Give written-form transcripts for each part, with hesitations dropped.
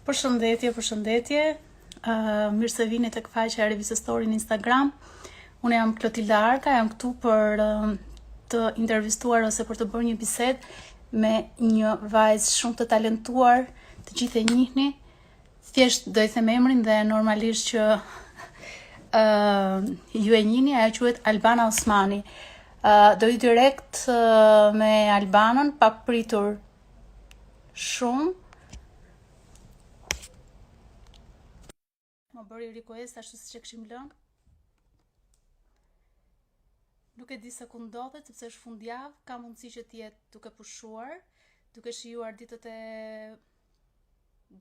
Përshëndetje, përshëndetje. Uh, mirë se vini tek faqja e revistës Story në Instagram. Unë jam Klotilda Arka, jam këtu për uh, të intervistuar ose për të bërë një bisedë me një vajzë shumë të talentuar, të gjithë e njihni. Thjesht do i them emrin dhe normalisht që uh, ju e njihni, ajo quhet Albana Osmani. Uh, do hyj direkt uh, me Albanën pa pritur shumë. Më bëri request ashtu siç e kishim lënë. Nuk e di se ku ndodhet, sepse është fundjavë, ka mundësi që të jetë duke pushuar, duke shijuar ditët e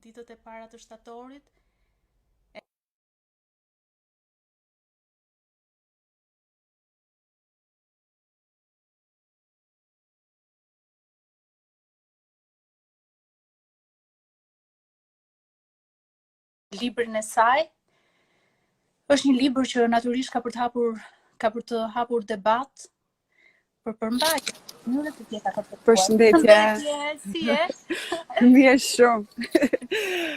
ditët e para të shtatorit. Librin e saj. Është një libër që natyrisht ka për të hapur ka për të hapur debat për përmbajtje, mënyrën se si e ka konceptuar. Përshëndetje. Përshëndetje, si je? Mirë shumë.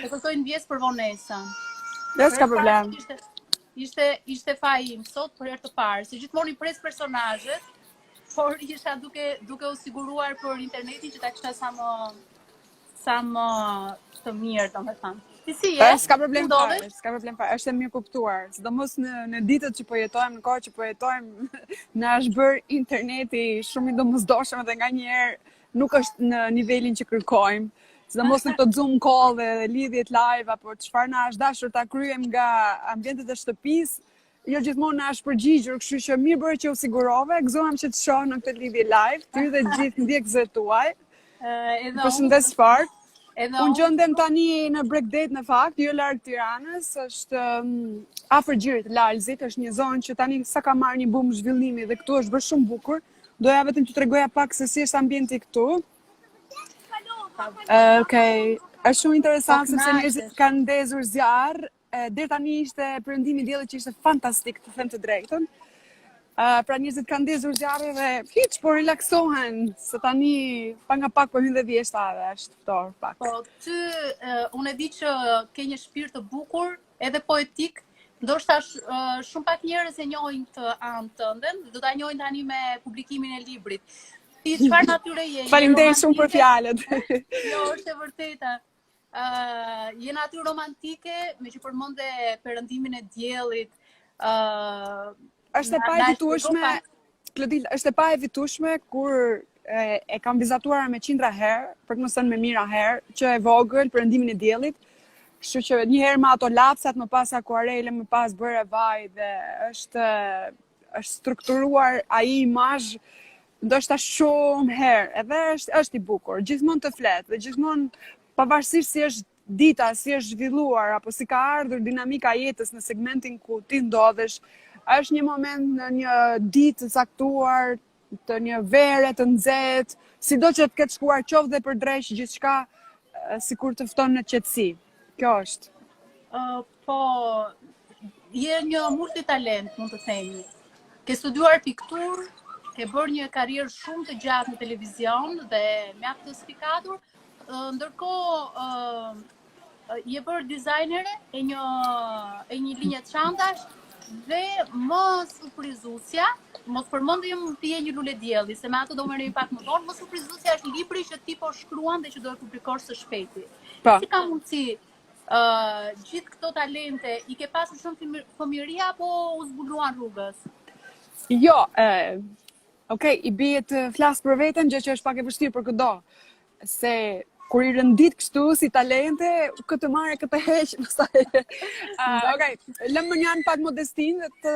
Të kërkoj ndjesë për vonesën. Jo, s'ka problem. Ishte, ishte, ishte faji im sot për herë të parë, se gjithmonë i pres personazhet, por isha duke duke u siguruar për internetin që ta kisha sa më sa më të mirë, domethënë. Ti si je? S'ka problem fare, s'ka problem fare. Është e mirëkuptuar. Sidomos në në ditët që po jetojmë, në kohë që po jetojmë, na është bërë interneti shumë i domosdoshëm dhe nganjëherë nuk është në nivelin që kërkojmë. Sidomos në këto Zoom call dhe lidhjet live apo çfarë na është dashur ta kryejmë nga ambientet e shtëpisë, jo gjithmonë na është përgjigjur, kështu që mirë bëre që u sigurove, gëzohem që të shoh në këtë lidhje live, ty dhe gjithë ndjekësve tuaj. Edhe Përshëndes fort. Edhe unë gjendem tani në bregdet në fakt, jo larg Tiranës, është um, afër Gjirit të Lalzit, është një zonë që tani sa ka marrë një bum zhvillimi dhe këtu është bërë shumë bukur. Doja vetëm t'ju tregoja pak se si është ambienti këtu. Uh, Okej, okay. është shumë interesant sepse njerëzit kanë ndezur zjarr Deri tani ishte perëndimi i diellit që ishte fantastik, të them të drejtën. Uh, pra njerëzit kanë ndezur zjarre dhe hiç po relaksohen, se tani pak nga pak po hyn dhe vjeshta dhe është ftohur pak. Po ty uh, unë e di që ke një shpirt të bukur, edhe poetik, ndoshta sh, uh, shumë pak njerëz e njohin këtë anë tënden, do ta njohin tani me publikimin e librit. Ti çfarë natyre je? Faleminderit shumë për fjalët. jo, është e vërteta. Uh, je natyrë romantike, meqë përmende perëndimin e diellit. Uh, është e paevitueshme, Klodil, është e paevitueshme kur e, e kam vizatuar me qindra herë, për të mos thënë me mijëra herë, që e vogël perëndimin e diellit. Kështu që një herë me ato lapsat, më pas akuarele, më pas bërë vaj dhe është është strukturuar ai imazh ndoshta shumë herë, edhe është është i bukur, gjithmonë të flet dhe gjithmonë pavarësisht si është dita, si është zhvilluar apo si ka ardhur dinamika e jetës në segmentin ku ti ndodhesh, është një moment në një ditë të caktuar, të një vere të nxehtë, sido që të ketë shkuar qoftë dhe për dreq gjithçka sikur të fton në qetësi. Kjo është. Uh, po je një multitalent, mund të themi. Ke studiuar pikturë, ke bërë një karrierë shumë të gjatë në televizion dhe mjaft të spikatur. Ndërkohë, je bërë dizajnere e një e një linje çantash dhe më surprizuesja, mos përmendim ti je një lule dielli, se me atë do merremi pak më vonë, më surprizuesja është libri që ti po shkruan dhe që do e publikosh së shpejti. Po. Si ka mundësi uh, gjithë këto talente i ke pasur që në fëmijëri apo u zbuluan rrugës? Jo, e, okay, i bie të flas për veten, gjë që është pak e vështirë për këdo. Se kur i rendit kështu si talente, këtë të marr e këtë të heq, pastaj. Uh, okay, lëmë mënjanë pak modestinë dhe të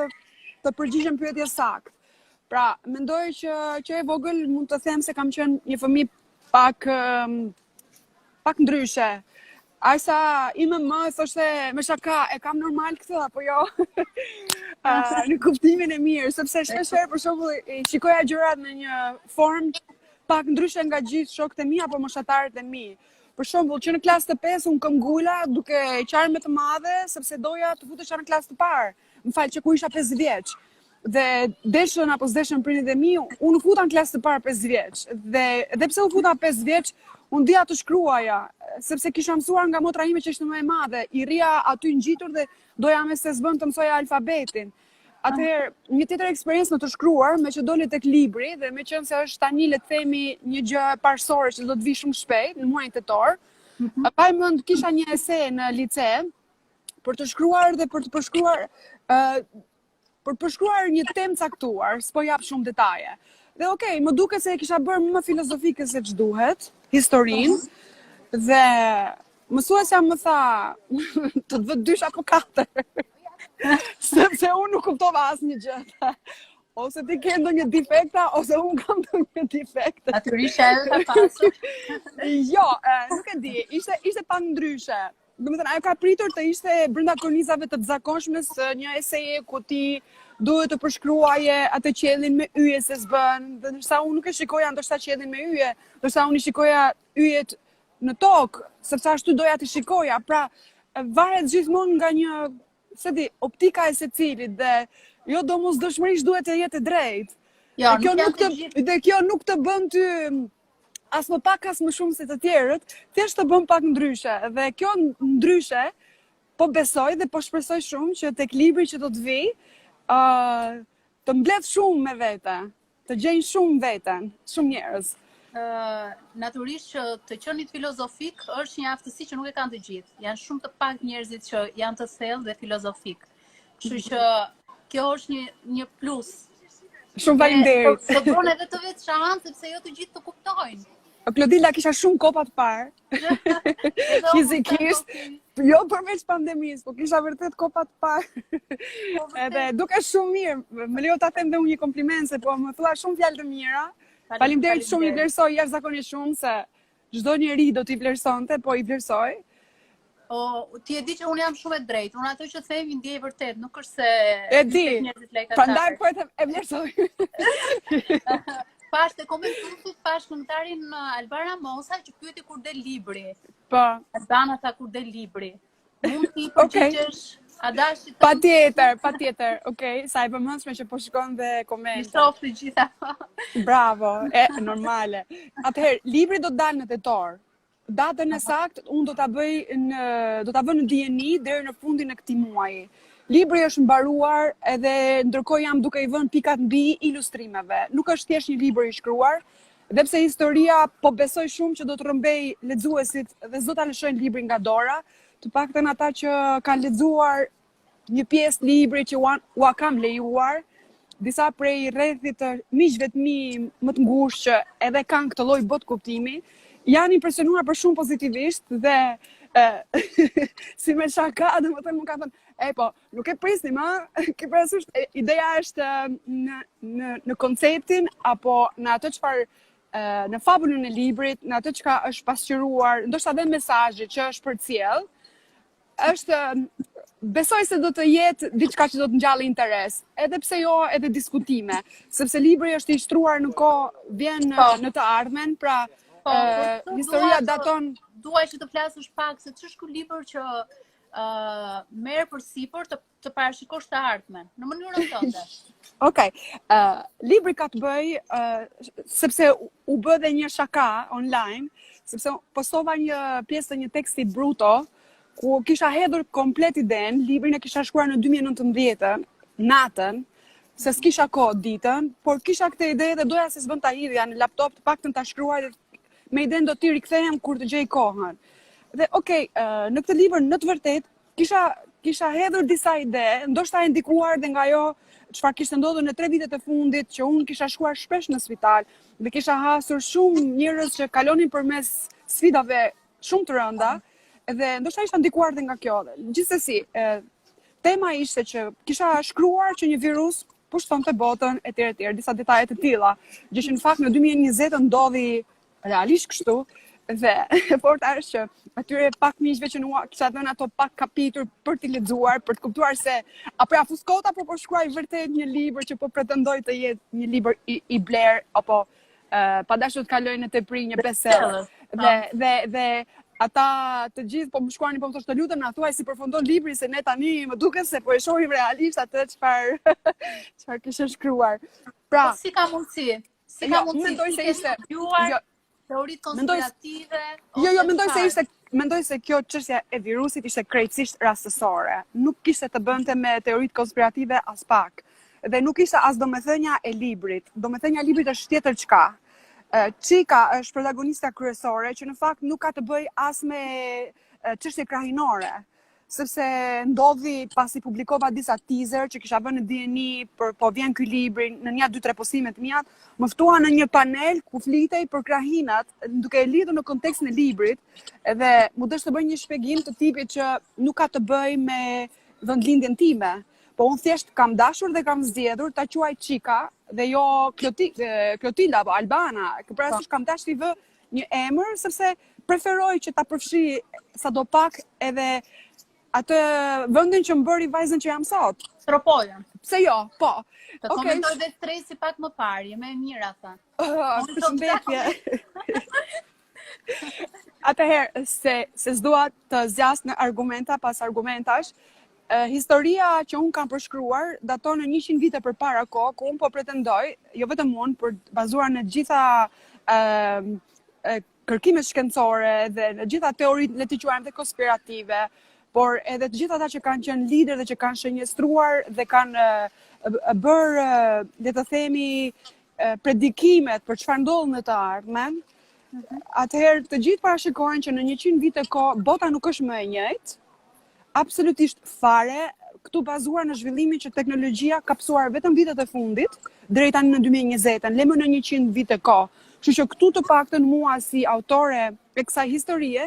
të përgjigjem pyetjes saktë. Pra, mendoj që që e vogël mund të them se kam qenë një fëmijë pak um, pak ndryshe. Aq sa ime më thoshte me shaka, e kam normal këtë apo jo? uh, në kuptimin e mirë, sepse shpesh herë për shembull i shikoja gjërat në një formë pak ndryshe nga gjithë shokët e mi apo moshatarët e mi. Për shembull, që në klasë të 5 unë këmbgula duke qarë me të madhe sepse doja të futesha në klasë të parë. Më fal që kur isha 5 vjeç. Dhe deshën apo s'deshën prindërit e mi, unë u futa në klasë të parë 5 vjeç. Dhe edhe pse u futa 5 vjeç, unë dija të shkruaja, sepse kisha mësuar nga motra ime që ishte më e madhe. I rrija aty ngjitur dhe doja me se s'bën të mësoja alfabetin. Atëherë, një tjetër eksperiencë në të shkruar, meqë doli tek libri dhe meqenëse është tani le të themi një gjë parësore që do të vijë shumë shpejt në muajin tetor. Mm -hmm. Mbaj mend kisha një ese në lice për të shkruar dhe për të përshkruar ë uh, për të përshkruar një temë caktuar, s'po jap shumë detaje. Dhe okay, më duket se e kisha bërë më filozofike se ç'duhet, historinë. Mm -hmm. Dhe Mësuesja më tha, të të vë dysh apo katër. Sepse unë nuk kuptova asnjë gjë. Ose ti ke ndonjë defekta, ose unë kam ndonjë defekt. Natyrisht që ajo ka pasur. jo, nuk e di, ishte, ishte pak ndryshe. Domethënë, ajo ka pritur të ishte brenda kornizave të zakonshme së një eseje ku ti duhet të përshkruaje atë qiellin me yje se s'bën, dhe ndërsa unë nuk e shikoja ndoshta qiellin me yje, ndërsa unë i shikoja yjet në tokë, sepse ashtu doja t'i shikoja. Pra, varet gjithmonë nga një, s'e di, optika e secilit dhe jo domosdoshmërisht duhet të jetë e drejtë. Jo, dhe kjo nuk të dhe kjo nuk të bën ty as më pak as më shumë se të tjerët, thjesht të bën pak ndryshe. Dhe kjo ndryshe po besoj dhe po shpresoj shumë që tek libri që do të vijë, ë uh, të mbledh shumë me vete. Të gjejnë shumë veten, shumë njerëz. Ë, natyrisht që të qenit filozofik është një aftësi që nuk e kanë të gjithë. Janë shumë të pak njerëzit që janë të thellë dhe filozofik. Kështu që kjo është një një plus. Shumë faleminderit. Të bën edhe të veçantë sepse jo të gjithë të kuptojnë. Klodilda kisha shumë kohë pa të parë. Fizikisht, jo përveç pandemisë, po kisha vërtet kohë pa të parë. Po, edhe dukesh shumë mirë. Më lejo ta them dhe unë një kompliment se po më thua shumë fjalë të mira. Faleminderit shumë, i vlerësoj jashtëzakonisht shumë se çdo njeri do t'i vlerësonte, po i vlerësoj. O, ti e di që unë jam shumë e drejtë. Unë ato që them i ndjej vërtet, nuk është se e di. Prandaj po e them, e vlerësoj. Pashë te komentuesit, pashë këngëtarin uh, Albana Mosa që pyeti kur del libri. Po. Albana tha kur del libri. Mund t'i përgjigjesh okay. Adashit të... Patjetër, patjetër, okej, okay. sa e vëmendshme që po shikon dhe komentet. I shoh të gjitha. Bravo, e, normale. Atëherë, libri do të dalë në tetor. Datën e saktë unë do ta bëj në do ta vë në dijeni deri në fundin e këtij muaji. Libri është mbaruar edhe ndërkohë jam duke i vënë pikat mbi ilustrimeve. Nuk është thjesht një libër i shkruar, dhe pse historia po besoj shumë që do të rrëmbejë lexuesit dhe s'do ta lëshojnë librin nga dora, të paktën ata që kanë lexuar një pjesë të librit që ua, ua kam lejuar, disa prej rrethit të miqve të mi më të ngushtë që edhe kanë këtë lloj botëkuptimi, janë impresionuar për shumë pozitivisht dhe e, si me shaka, domethënë më kanë thënë, e po, nuk e prisnim, a? Ke parasysh, ideja është në, në, në konceptin apo në atë çfarë në fabulën e librit, në atë çka është pasqyruar, ndoshta dhe mesazhi që është përcjell, është besoj se do të jetë diçka që do të ngjallë interes, edhe pse jo edhe diskutime, sepse libri është i shtruar në kohë, vjen në, po. në të ardhmen, pra po, po, historia daton dua që të flasësh pak se ç'është ky libër që ë uh, merr përsipër të të parashikosh të ardhmen në mënyrën tënde. Okej. Okay. Uh, libri ka të bëjë uh, sepse u bë dhe një shaka online, sepse postova një pjesë të një teksti bruto ku kisha hedhur komplet idenë, librin e kisha shkruar në 2019-ën, natën, se s'kisha kohë ditën, por kisha këtë ide dhe doja se s'bën ta hidhja në laptop, të paktën ta shkruaj dhe me idenë do t'i rikthehem kur të gjej kohën. Dhe okay, uh, në këtë libër në të vërtetë Kisha kisha hedhur disa ide, ndoshta e ndikuar dhe nga ajo çfarë kishte ndodhur në tre vitet e fundit që unë kisha shkuar shpesh në spital dhe kisha hasur shumë njerëz që kalonin përmes sfidave shumë të rënda dhe ndoshta isha ndikuar dhe nga kjo. Gjithsesi, e, tema ishte që kisha shkruar që një virus pushtonte botën etj etj, disa detaje të tilla, gjë që në fakt në 2020 ndodhi realisht kështu dhe e forta është që atyre pak miqve që ua kisha dhënë ato pak kapituj për t'i lexuar, për të kuptuar se a po ja fus kot apo po shkruaj vërtet një libër që po pretendoj të jetë një libër i, i blerë apo uh, pa dashur të kaloj në tepri një bestseller. Dhe dhe dhe Ata të gjithë po më shkruanin po më thoshte të lutem na thuaj si përfundon libri se ne tani më duket se po e shohim realisht atë çfarë çfarë kishe shkruar. Pra, po si ka mundësi? Si ka jo, mundësi? Mendoj se ishte jo, teoritë konspirative. Jo, jo, mendoj se ishte mendoj se kjo çështja e virusit ishte krejtësisht rastësore. Nuk kishte të bënte me teoritë konspirative aspak. Dhe nuk ishte as domethënia e librit. Domethënia e librit është tjetër çka. Çika është protagonista kryesore që në fakt nuk ka të bëjë as me çështje krahinore, sepse ndodhi pasi publikova disa teaser që kisha vënë në dijeni për po vjen ky libri në nja dy tre postime të mia, më ftuan në një panel ku flitej për krahinat, duke e lidhur në kontekstin e librit, edhe m'u desh të bëj një shpjegim të tipit që nuk ka të bëjë me vendlindjen time. Po unë thjesht kam dashur dhe kam zgjedhur ta quaj Çika dhe jo Kloti, Klotilda apo Albana. Ke parasysh kam dashur t'i vë një emër sepse preferoj që ta përfshij sado pak edhe atë vendin që më bëri vajzën që jam sot. Tropojën. Pse jo? Po. Të okay. komentoj dhe stresi pak më parë, je më e mira tha. Oh, përshëndetje. Atëherë, se, se s'dua të zgjas në argumenta pas argumentash, historia që unë kam përshkruar daton në 100 vite përpara kohë, ku unë po pretendoj, jo vetëm unë, por bazuar në gjitha ë kërkimet shkencore dhe në gjitha teoritë, le t'i quajmë dhe konspirative, por edhe të gjithë ata që kanë qenë liderë dhe që kanë shënjestruar dhe kanë bërë, le të themi, predikimet për çfarë ndodh në të ardhmen, mhm. atëherë të gjithë parashikojnë që në 100 vite kohë bota nuk është më e njëjtë, absolutisht fare, këtu bazuar në zhvillimin që teknologjia ka pësuar vetëm vitet e fundit, deri tani në 2020-ën, le më në 100 vite kohë. Kështu që këtu të paktën mua si autore e kësaj historie,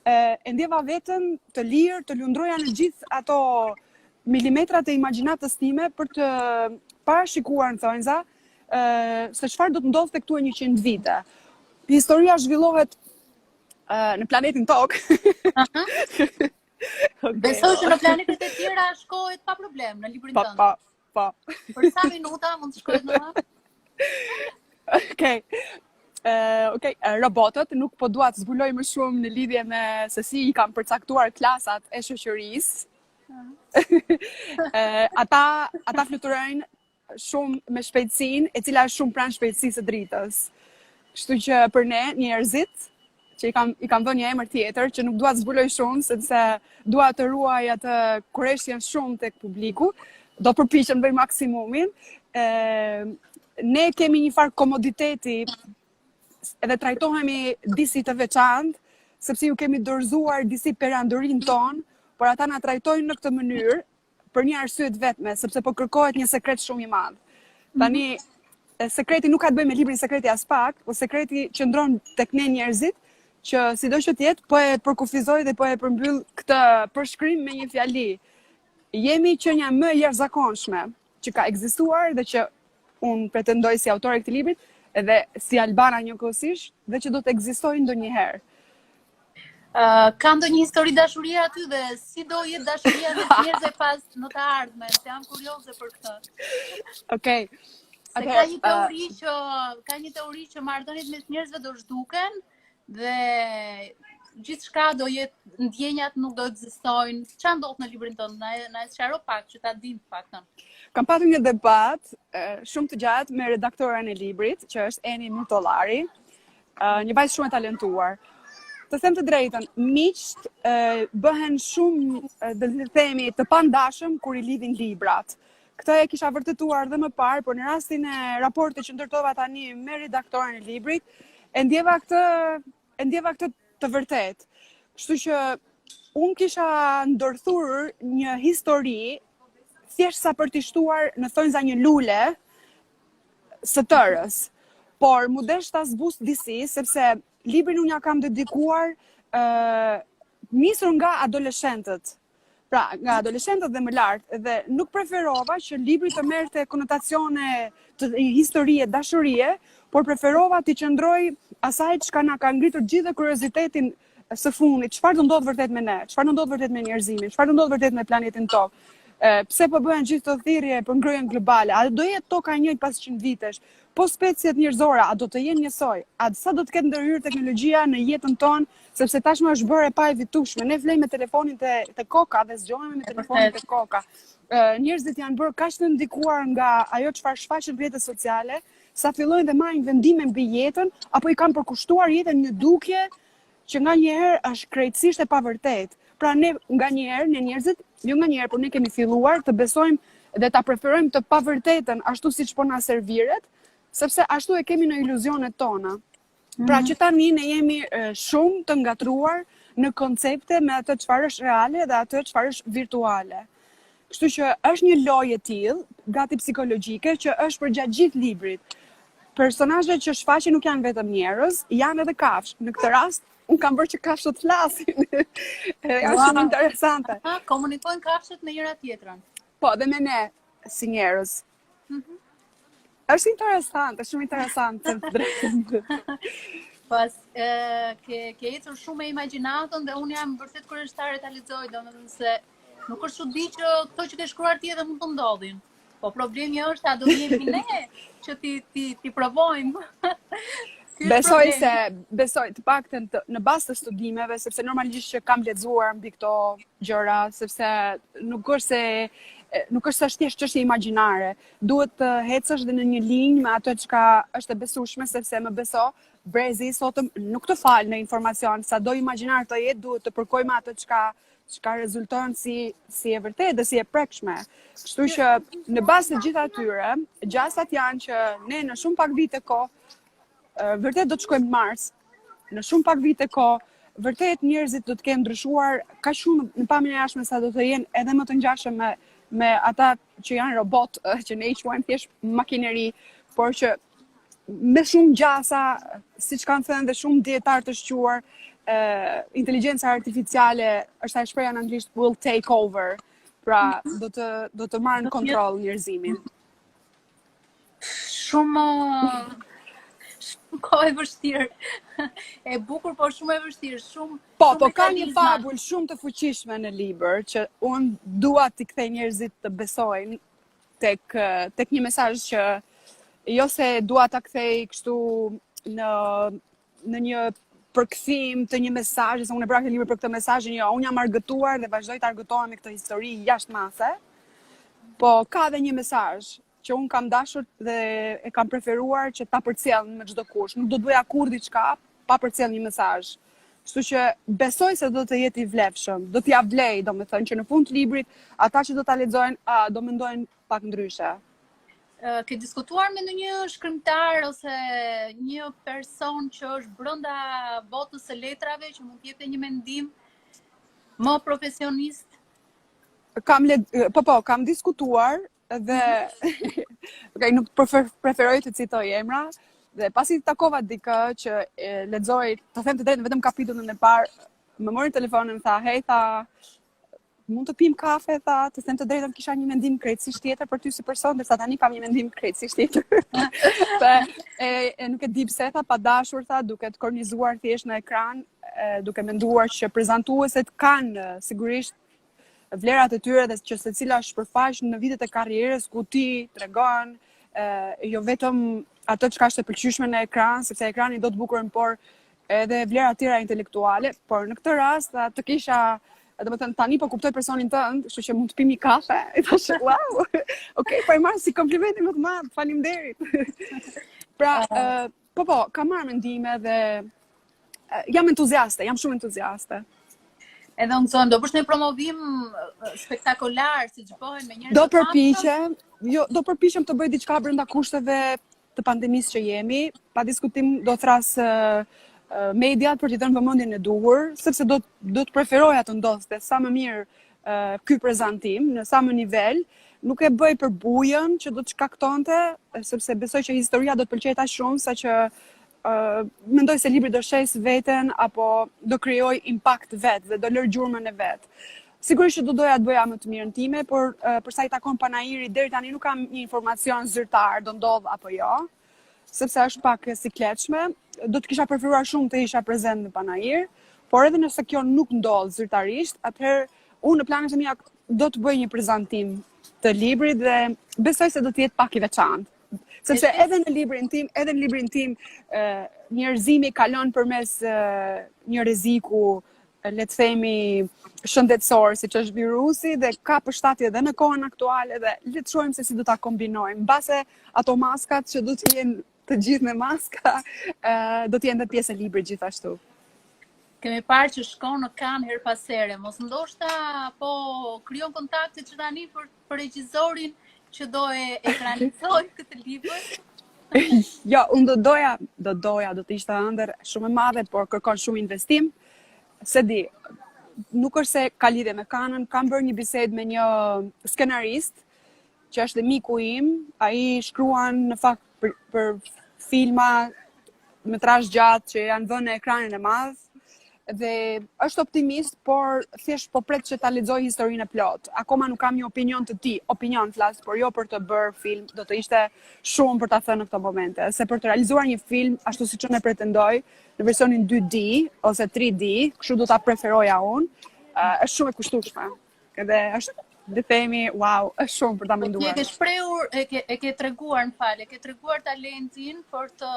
e ndjeva veten të lirë, të lundroja në gjithë ato milimetrat e imagjinatës time për të parashikuar në thonjza se çfarë do të ndodhte këtu e 100 vite. Historia zhvillohet në planetin Tokë. okay. Besoj që në planetet e tjera shkohet pa problem në librin po, tënd. Po, po. Për sa minuta mund të shkohet në Okej. Uh, okay, robotët nuk po dua të zbuloj më shumë në lidhje me se si i kam përcaktuar klasat e shoqërisë. uh, ata ata fluturojnë shumë me shpejtësinë, e cila është shumë pranë shpejtësisë së dritës. Kështu që për ne njerëzit që i kam i kam dhënë një emër tjetër që nuk dua të zbuloj shumë sepse dua të ruaj atë kureshtjen shumë tek publiku, do përpiqem të bëj maksimumin. Ë ne kemi një farë komoditeti edhe trajtohemi disi të veçantë, sepse ju kemi dorëzuar disi perandorinë tonë, por ata na trajtojnë në këtë mënyrë për një arsye të vetme, sepse po kërkohet një sekret shumë i madh. Mhm. Tani sekreti nuk ka të bëjë me librin sekreti aspak, po sekreti qëndron tek ne njerëzit, që sido që të jetë, po e përkufizoj dhe po e përmbyll këtë përshkrim me një fjali. Jemi qenia më e jashtëzakonshme që ka ekzistuar dhe që unë pretendoj si autore e këtij librit edhe si Albana njëkohësisht dhe që do të ekzistojë ndonjëherë. Uh, ka ndonjë histori dashurie aty dhe si do jetë dashuria mes njerëzve pas në të ardhmen, se jam kurioze për këtë. Okej. Okay. Se ka një teori uh, që ka një teori që marrëdhëniet mes njerëzve do zhduken dhe gjithçka do jetë ndjenjat nuk do ekzistojnë. Ça ndodh në librin tënd? Na na e sqaro pak që ta dimë të paktën. Kam patur një debat shumë të gjatë me redaktoren e librit, që është Eni Myrtollari, një vajzë shumë e talentuar. Të them të drejtën, miqtë bëhen shumë, do të themi, të pandashëm kur i lidhin librat. Këtë e kisha vërtetuar dhe më parë, por në rastin e raportit që ndërtova tani me redaktoren e librit, e ndjeva këtë e ndjeva këtë të vërtetë. Kështu që unë kisha ndërthurur një histori thjesht sa për t'i shtuar në thonjza një lule së tërës. Por m'u desh ta zbus disi sepse librin unë ja kam dedikuar ë uh, nisur nga adoleshentët. Pra, nga adoleshentët dhe më lart dhe nuk preferova që libri të merrte konotacione të një historie dashurie, por preferova t'i qëndroj asaj çka na ka ngritur gjithë kuriozitetin së fundit, çfarë do ndodhë vërtet me ne, çfarë do ndodhë vërtet me njerëzimin, çfarë do ndodhë vërtet me planetin Tokë. Pse po bëhen gjithë këto thirrje për ngrohjen globale? A do jetë toka e njëjtë pas 100 vitesh? Po speciet njerëzore, a do të jenë njësoj? A sa do të ketë ndërhyrë teknologjia në jetën tonë, sepse tashmë është bërë e paevitueshme. Ne flejmë me telefonin te te koka dhe zgjohemi me telefonin te koka. Njerëzit janë bërë kaq të ndikuar nga ajo çfarë shfaqet në rrjetet sociale, sa fillojnë dhe marrin vendime mbi jetën apo i kanë përkushtuar jetën një dukje që nganjëherë është krejtësisht e pavërtetë. Pra ne nganjëherë, ne njerëzit, jo nganjëherë, por ne kemi filluar të besojmë dhe ta preferojmë të pavërtetën ashtu siç po na serviret, sepse ashtu e kemi në iluzionet tona. Pra mhm. që tani ne jemi shumë të ngatërruar në koncepte me atë çfarë është reale dhe atë çfarë është virtuale. Kështu që është një lojë e tillë, gati psikologjike, që është përgjatë gjithë librit. Personazhet që shfaqen nuk janë vetëm njerëz, janë edhe kafshë. Në këtë rast, unë kam bërë që kafshët të flasin. Edhe janë wow. shumë interesante. Aha, komunikojnë kafshët me njëra tjetrën. Po, dhe me ne si njerëz. Mm -hmm. Është interesante, shumë interesante të drejtën. Pas, e, ke, ke ecur shumë me imagjinatën dhe unë jam vërtet kureshtare ta lexoj, domethënë se nuk është çudi që këto që ke shkruar ti edhe mund të ndodhin. Po problemi është a do jemi ne që t'i t'i t'i provojmë. Besoj se besoj të paktën të, në bazë të studimeve, sepse normalisht që kam lexuar mbi këto gjëra, sepse nuk është se nuk është se është thjesht çështje imagjinare. Duhet të ecësh dhe në një linjë me atë çka është e besueshme, sepse më beso, brezi i sotëm nuk të fal në informacion, sado imagjinar të jetë, duhet të përkojë me atë çka çka rezulton si si e vërtetë dhe si e prekshme. Kështu që në bazë të gjitha atyre, gjasat janë që ne në shumë pak vite kohë vërtet do të shkojmë në Mars. Në shumë pak vite kohë, vërtet njerëzit do të kenë ndryshuar kaq shumë në pamjen e jashtme sa do të jenë edhe më të ngjashëm me me ata që janë robot, që ne i quajmë thjesht makineri, por që me shumë gjasa, siç kanë thënë dhe shumë dijetarë të shquar, ë inteligjenca artificiale është ajo shprehja në anglisht will take over. Pra, mhm. do të do të marrë në kontroll njerëzimin. Shumë shumë kohë e vështirë. E bukur, por shumë e vështirë, shumë Po, shumë po ka një fabul shumë të fuqishme në libër që unë dua t'i kthej njerëzit të besojnë tek tek një mesazh që jo se dua ta kthej kështu në në një përkthim të një mesazhi, se unë e bëra këtë libër për këtë mesazhin, jo, unë jam argëtuar dhe vazhdoj të argëtohem me këtë histori jashtë mase. Po ka edhe një mesazh që unë kam dashur dhe e kam preferuar që ta përcjell me çdo kusht. Nuk do të bëja kurrë diçka pa përcjell një mesazh. Kështu që besoj se do të jetë i vlefshëm, do t'ia vlej, domethënë që në fund të librit ata që do ta lexojnë, a, do mendojnë pak ndryshe. Ke diskutuar me ndonjë shkrimtar ose një person që është brenda botës së letrave që mund të jepte një mendim më profesionist? Kam le... po po, kam diskutuar dhe okay, nuk prefer, preferoj të citoj emra dhe pasi takova dikë që e lexoi, të them të drejtën, vetëm kapitullin e parë, më mori telefonin dhe tha, "Hey, tha, mund të pim kafe, tha, të them të drejtën, kisha një mendim krejtësisht tjetër për ty si person, ndërsa tani kam një mendim krejtësisht tjetër. Dhe e, e nuk e di pse tha, pa dashur tha, duke të kornizuar thjesht në ekran, e, duke menduar që prezantueset kanë sigurisht vlerat e tyre dhe që secila shpërfaq në vitet e karrierës ku ti tregon e, jo vetëm atë çka është e pëlqyeshme në ekran, sepse ekrani do të bukurën, por edhe vlera të tjera intelektuale, por në këtë rast tha, të kisha domethënë tani po kuptoj personin tënd, kështu që mund të pim një kafe. I thashë, wow. Okej, po e marr si komplimentin më të madh, faleminderit. pra, uh, po po, kam marrë mendime dhe jam entuziaste, jam shumë entuziaste. Edhe unë gëzohem, do bësh një promovim spektakolar, siç bëhen me njerëz. Do përpiqem, jo, do përpiqem të bëj diçka brenda kushteve të pandemisë që jemi, pa diskutim do thërras mediat për t'i dhënë vëmendjen e duhur, sepse do do të preferoja të ndodhte sa më mirë ky prezantim në sa më nivel, nuk e bëj për bujën që do të shkaktonte, sepse besoj që historia do të pëlqehet aq shumë sa që uh, mendoj se libri do shesë veten apo do krijojë impakt vet dhe do lërë gjurmën e vet. Sigurisht që do doja të bëja më të mirën time, por uh, për sa i takon panairit deri tani nuk kam një informacion zyrtar, do ndodh apo jo, sepse është pak e sikletshme. Do të kisha preferuar shumë të isha prezent në panair, por edhe nëse kjo nuk ndodh zyrtarisht, atëherë unë në planet e mia do të bëj një prezantim të librit dhe besoj se do të jetë pak i veçantë. Sepse edhe në librin tim, edhe në librin tim, njerëzimi kalon përmes një rreziku, le të themi shëndetësor, siç është virusi dhe ka përshtatje edhe në kohën aktuale dhe le të shohim se si do ta kombinojmë. Mbase ato maskat që do të jenë të gjithë me maska, do të jenë dhe pjesë e librit gjithashtu. Kemi parë që shkon në Kanë herë pas here, mos ndoshta po krijon kontakte që tani për, për regjisorin që do e ekranizojë këtë libër? jo, unë do doja, do doja, do të ishte ëndërr shumë e madhe, por kërkon shumë investim. S'e di, nuk është se ka lidhje me Kanën, kam bërë një bisedë me një skenarist, që është dhe miku im, ai shkruan në fakt për, për filma metrazh gjatë që janë vënë në ekranin e madh dhe është optimist, por thjesht po pret që ta lexoj historinë e plotë. Akoma nuk kam një opinion të tij, opinion flas, por jo për të bërë film, do të ishte shumë për ta thënë në këto momente, se për të realizuar një film ashtu siç unë e pretendoj, në versionin 2D ose 3D, kështu do ta preferoja unë, është shumë e kushtueshme. Edhe është le të themi, wow, është shumë për ta po menduar. Ti e ke shprehur, e ke e ke treguar, më fal, e ke treguar talentin për të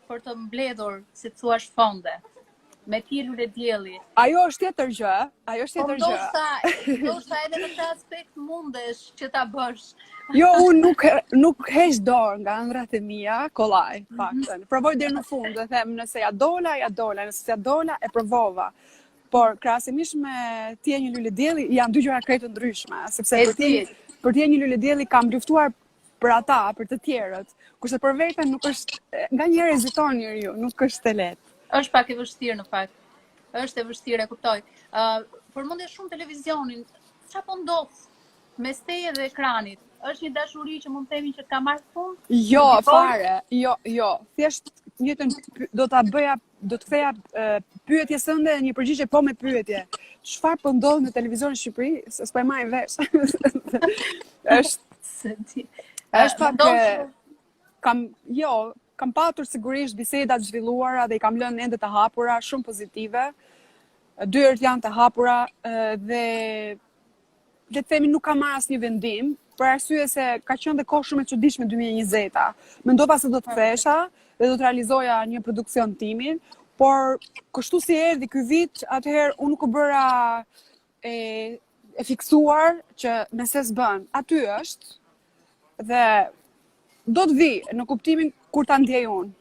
për të mbledhur, si të thuash, fonde. Me Ti je lule dielli. Ajo është tjetër gjë, ajo është po tjetër gjë. Ndoshta, ndoshta edhe në këtë aspekt mundesh që ta bësh. Jo, unë nuk nuk heq dorë nga ëndrrat e mia, kollaj, mm -hmm. paktën. Provoj deri në fund dhe them nëse ja dola, ja dola, nëse ja dola, e provova. Por krahasimisht me ti je një lule dielli janë dy gjëra krejt të ndryshme, sepse për ti për ti je një lule dielli kam luftuar për ata, për të tjerët, kurse për veten nuk është nganjëherë heziton njeriu, nuk është e lehtë. Është pak e vështirë në fakt. Është e vështirë, e kuptoj. Ë, uh, përmende shumë televizionin. Çfarë po ndodh mes teje dhe ekranit? Është një dashuri që mund të themi që ka marrë fund? Jo, fare. Jo, jo. Thjesht njëjtën do ta bëja do të ktheja pyetjes tënde një përgjigje po me pyetje. Çfarë po ndodh në televizionin në Shqipëri? Se s'po e marr vesh. Është se di. Është pak kam jo, kam patur sigurisht biseda të zhvilluara dhe i kam lënë ende të hapura, shumë pozitive. Dyert janë të hapura dhe le të themi nuk kam marrë asnjë vendim, për arsye se ka qenë dhe kohë shumë e çuditshme 2020-a. Mendova se do të kthehesha dhe do të realizoja një produksion timin, por kështu si erdhi ky vit, atëherë unë nuk u bëra e e fiksuar që nëse s'bën, aty është dhe do të vijë në kuptimin kur ta ndjej unë.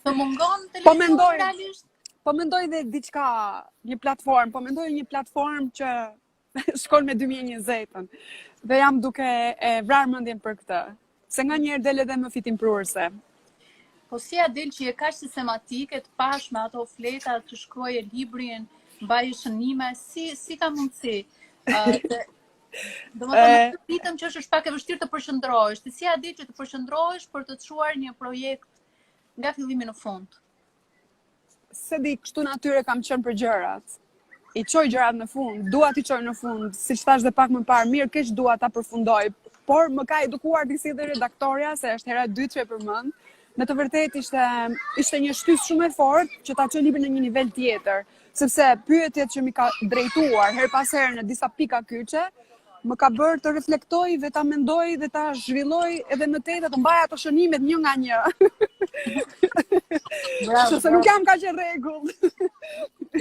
Të mungon po televizioni po mendoj, realisht? Po mendoj dhe diçka, një platformë, po mendoj një platformë që shkon me 2020-ën. Dhe jam duke e vrarë mendjen për këtë. Se nganjëherë del edhe më fitimprurëse. Po si ia del që je kaq sistematike të pashë me ato fleta që shkruaje librin, mbaje shënime, si, si ka mundësi? Uh, dhe, domethënë, në këtë ritëm që është, është pak e vështirë të përqendrohesh. Ti si ia del që të përqendrohesh për të çuar një projekt nga fillimi në fund? S'e di, kështu natyre kam qenë për gjërat. I çoj gjërat në fund, dua t'i çoj në fund, siç thashë dhe pak më parë, mirë keq dua ta përfundoj, por më ka edukuar disi dhe redaktorja, se është hera e dytë që e përmend. Në të vërtetë ishte ishte një shtysë shumë e fortë që ta çoj librin në një nivel tjetër, sepse pyetjet që m'i ka drejtuar herë pas here në disa pika kyçe, më ka bërë të reflektoj dhe ta mendoj dhe ta zhvilloj edhe më tej dhe të mbaj ato shënimet një nga një. Bravo. Se nuk jam kaq e rregullt.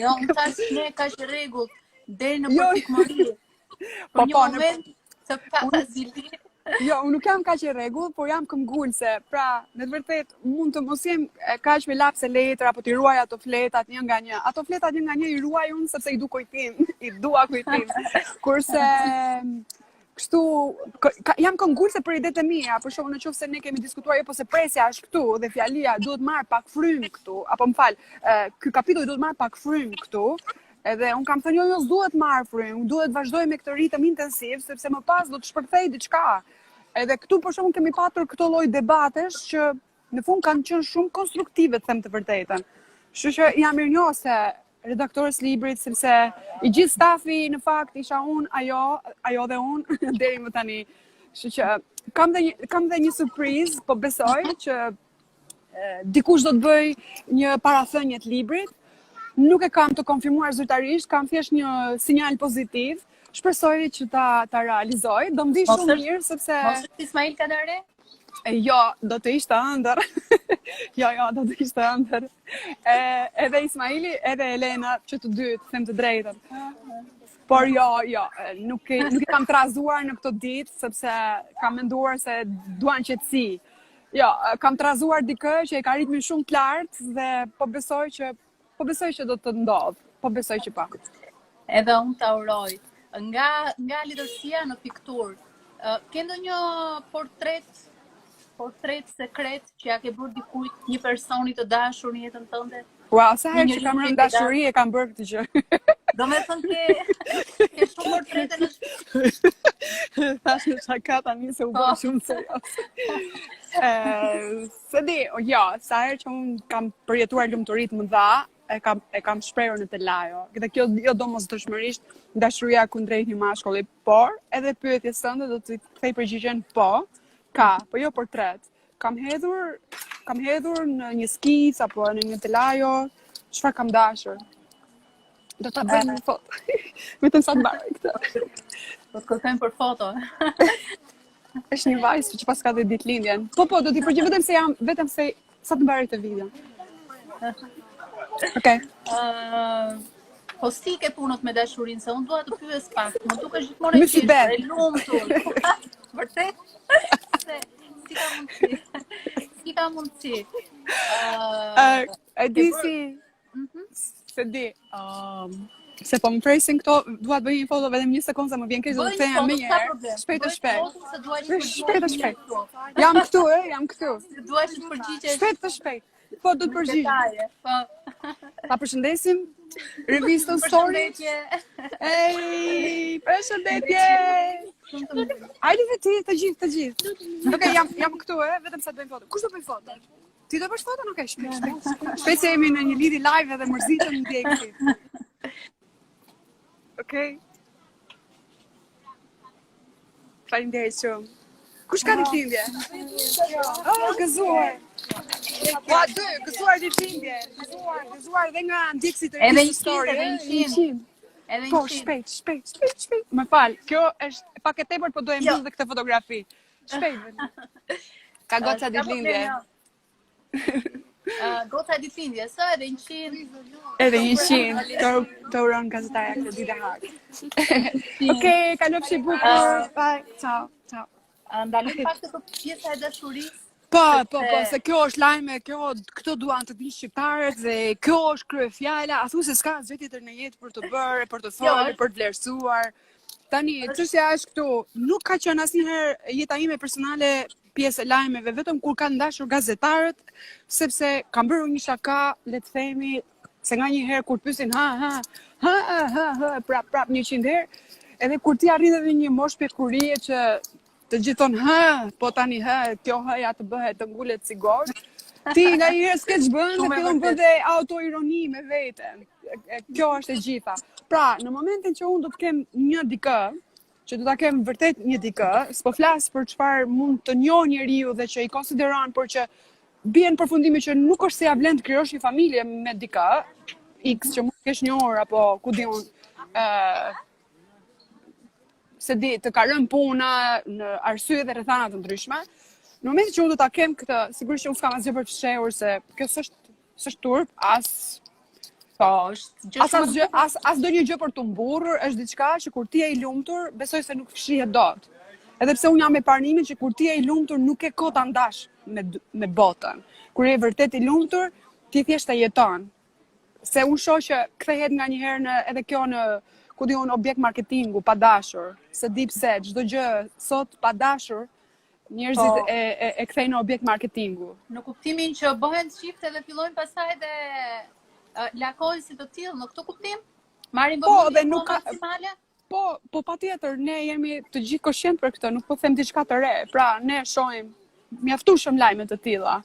Jo, unë thashë ne kaq e rregullt deri në jo. përpikmëri. Për po, një po, moment të pa zili. Jo, unë nuk jam kaq e rregullt, por jam këmbgulëse. Pra, në të vërtetë mund të mos jem kaq me laps e letër apo t'i ruaj ato fletat një nga një. Ato fletat një nga një i ruaj unë sepse i du kujtim, i dua kujtim. Kurse kështu ka, jam këmbgulëse për idetë e mia, për shembull në qoftë se ne kemi diskutuar jo po se presja është këtu dhe fjalia duhet marr pak frymë këtu, apo më fal, ky kapitull duhet marr pak frymë këtu, Edhe unë kam thënë jo, jo, s'duhet marrë frymë, duhet vazhdoj me këtë ritëm intensiv, sepse më pas do të shpërthej diçka. Edhe këtu për shembull kemi patur këto lloj debatesh që në fund kanë qenë shumë konstruktive, të them të vërtetën. Kështu që jam mirënjohëse redaktores librit sepse i gjithë stafi në fakt isha unë, ajo, ajo dhe unë deri më tani. Kështu që kam dhe një kam dhe një surprizë, po besoj që dikush do të bëjë një parathënie të librit. Nuk e kam të konfirmuar zyrtarisht, kam thjesht një sinjal pozitiv. Shpresoj që ta ta realizoj. Do më vijë shumë mirë sepse Mos është Ismail Kadare? E, jo, do të ishte ëndërr. jo, jo, do të ishte ëndërr. E, edhe Ismaili, edhe Elena, që të dy, të them të drejtën. Por jo, jo, nuk e, nuk i kam trazuar në këto ditë, sepse kam menduar se duan qetësi. Jo, kam trazuar dikë që e ka ritmin shumë të lartë dhe po besoj që po besoj që do të ndodhë. Po besoj që po. Edhe unë ta uroj. Nga nga letërsia në pikturë, ke ndonjë portret portret sekret që ia ke bërë dikujt, një personi të dashur në jetën tënde? Ua, sa herë që kam rënë dashuri e kam bërë këtë gjë. Domethënë ke, ke shumë portrete në shtëpi. Thashë një shaka tani se u bë po. shumë serioz. S'e di, jo, sa herë që unë kam përjetuar lumturi të mëdha, e kam e kam shprehur në telajo. Dhe kjo jo domosdoshmërisht dashuria kundrejt një mashkulli, por edhe pyetjes tënde do të kthej përgjigjen po, ka, po jo portret. Kam hedhur, kam hedhur në një skicë apo në një telajo, çfarë kam dashur. Do ta bëj një foto. Vetëm sa të mbaroj këtë. Po të kërkojmë për foto. Është një vajzë që paska dhe ditëlindjen. Po po, do t'i përgjigjem vetëm se jam, vetëm se sa të mbaroj këtë video. Okej. Okay. Uh, po si ke punët me dashurinë, se unë dua të pyes pak. Më dukesh gjithmonë e qeshur, e lumtur. Vërtet? Se si ka mundësi? Si ka mundësi? Uh, e di si mhm. S'e di. Um, se po më presin këto, dua të bëj një foto vetëm një sekondë se më vjen keq do të kthehem menjëherë. Shpejt e shpejt. Shpejt e shpejt. Jam këtu, e, jam këtu. Dua që të përgjigjesh. Shpejt e shpejt. Po do të përgjigjem. Po. Ta përshëndesim revistën Story. Ej, përshëndetje. Hajde dhe ti, të gjithë, të gjithë. Okej, jam jam këtu, e, vetëm sa të bëjmë foto. Kush do bëjë foto? Ti do bësh foton? Okej, shpejt, shpejt. Shpejt se jemi në një lidhje live edhe mërzitën ndjekësit. Okej. Faleminderit shumë. Kush ka ditëlindje? Oh, gëzuar. Po dy, gëzuar ditëlindje. Gëzuar, gëzuar dhe nga ndjekësit e Edhe një story, edhe një qind. Edhe një Po, shpejt, shpejt, shpejt, shpejt. Më fal, kjo është pak e tepërt, po do e jo. mbyll dhe këtë fotografi. Shpejt. Ka goca ditëlindje. Jo. Goca ditëlindje, së edhe 100. Edhe 100. Të, të uron gazetarja Klodida Hak. Okej, kalofshi bukur. Bye. Ciao. Ciao. Ndalojmë pak te pjesa e dashurisë. Po, po, po, se kjo është lajme, kjo, këto duan të dinë shqiptarët dhe kjo është kryefjala, a thu se s'ka asgjë tjetër në jetë për të bërë, për të folur, për të vlerësuar. Tani, çështja është këtu, nuk ka qenë asnjëherë jeta ime personale pjesë e lajmeve, vetëm kur kanë dashur gazetarët, sepse kam bërë një shaka, le të themi, se nganjëherë kur pyesin ha ha ha ha ha ha prap prap 100 herë, edhe kur ti arrin edhe një moshë pjekurie që të gjithë thonë ha, po tani ha, kjo ha-ja të bëhet të ngulet si gozhdë. Ti nganjëherë s'ke ç'bën dhe fillon bën dhe autoironi me veten. Kjo është e gjitha. Pra, në momentin që unë do të kem një dikë, që do ta kem vërtet një dikë, s'po flas për çfarë mund të njohë njeriu dhe që i konsideron, por që bie në përfundimin që nuk është se ia vlen të krijosh një familje me dikë, X që mund të kesh njohur apo ku di unë, ë s'e di, të ka rënë puna në arsye dhe rrethana të ndryshme. Në momentin që unë do ta kem këtë, sigurisht që unë s'kam asgjë për të fshehur se kjo s'është s'është turp, as Po, është gjë as asgjë, as as ndonjë gjë për t'u mburrur, është diçka që kur ti je i lumtur, besoj se nuk fshihet dot. Edhe pse unë jam e parimit që kur ti je i lumtur nuk ke kohë ta ndash me me botën. Kur je vërtet i lumtur, ti thjesht e jeton. Se unë shoh që kthehet nganjëherë në edhe kjo në ku di unë objekt marketingu pa dashur, s'e di pse çdo gjë sot pa dashur njerëzit po. e, e, e kthejnë në objekt marketingu. Në kuptimin që bëhen çifte dhe fillojnë pastaj dhe uh, lakohen si të tillë, në këtë kuptim? Marrin po, vëmendje nuk ka maksimale? Po, po patjetër, ne jemi të gjithë koshient për këtë, nuk po them diçka të re. Pra, ne shohim mjaftueshëm lajme të tilla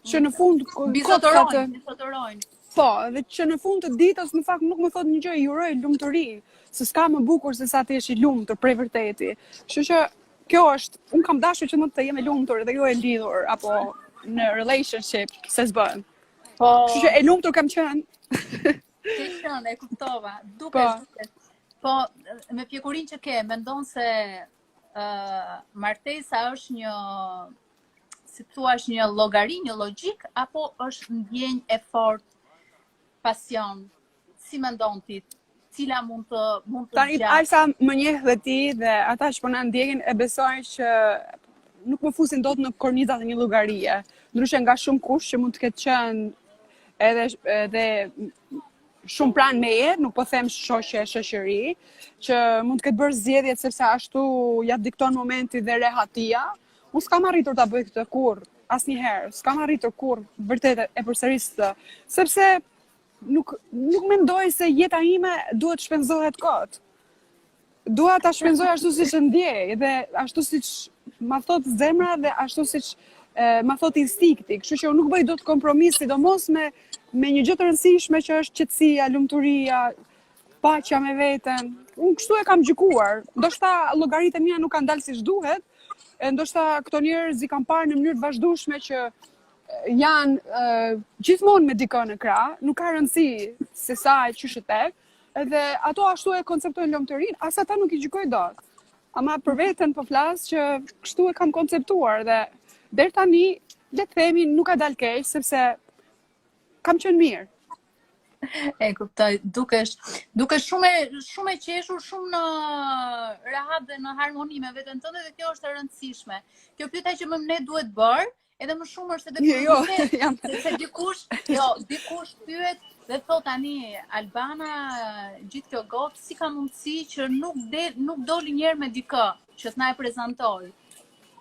që në fund mbizotërojnë, mbizotërojnë. Po, dhe që në fund të ditës në fakt nuk më thotë një gjë, i uroj lumturi, se s'ka më bukur se sa të jesh i lumtur prej vërteti. Kështu që kjo është, unë kam dashur që mund të jem e lumtur dhe jo e lidhur apo në relationship, se s'bën. Po. Kështu që e lumtur kam qenë. Ke qenë, e kuptova. Dukesh, po. dukesh. Po, me pjekurinë që ke, mendon se uh, martesa është një si thua është një llogari, një logjikë apo është ndjenjë e fortë, pasion? Si mendon ti? Cila mund të mund të Tani aq sa më njeh dhe ti dhe ata që po na ndjekin e besoj që nuk më fusin dot në kornizat e një llogarie. Ndryshe nga shumë kush që mund të ketë qenë edhe edhe shumë pranë meje, nuk po them shoqe e shoqëri, që mund të ketë bërë zgjedhjet sepse ashtu ja dikton momenti dhe rehatia. Unë s'kam arritur ta bëj këtë kurrë, asnjëherë, s'kam arritur kurrë, vërtet e përsëris këtë, sepse nuk nuk mendoj se jeta ime duhet të shpenzohet kot. Dua ta shpenzoj ashtu siç e ndjej dhe ashtu siç ma thot zemra dhe ashtu siç e, ma thot instinkti. Kështu që unë nuk bëj dot kompromis, sidomos me me një gjë të rëndësishme që është qetësia, lumturia, paqja me veten. Unë kështu e kam gjykuar. Ndoshta llogaritë e mia nuk kanë dalë siç duhet, e ndoshta këto njerëz i kam parë në mënyrë të vazhdueshme që janë uh, gjithmonë me dikë në krah, nuk ka rëndësi se sa e qysh e tek, edhe ato ashtu e konceptojnë lumturinë, as ata nuk i gjykoj dot. Ama për veten po flas që kështu e kam konceptuar dhe deri tani le të themi nuk ka dalë keq sepse kam qenë mirë. E kuptoj, dukesh, dukesh shumë e shumë e qeshur, shumë në rehat dhe në harmoni me veten tënde dhe kjo është e rëndësishme. Kjo pyetja që më ne duhet bërë, edhe më shumë është edhe jo, jo, jam sepse dikush, jo, dikush pyet dhe thot tani Albana, gjithë kjo gotë, si ka mundësi që nuk del, nuk doli njëherë me dikë që të na e prezantojë.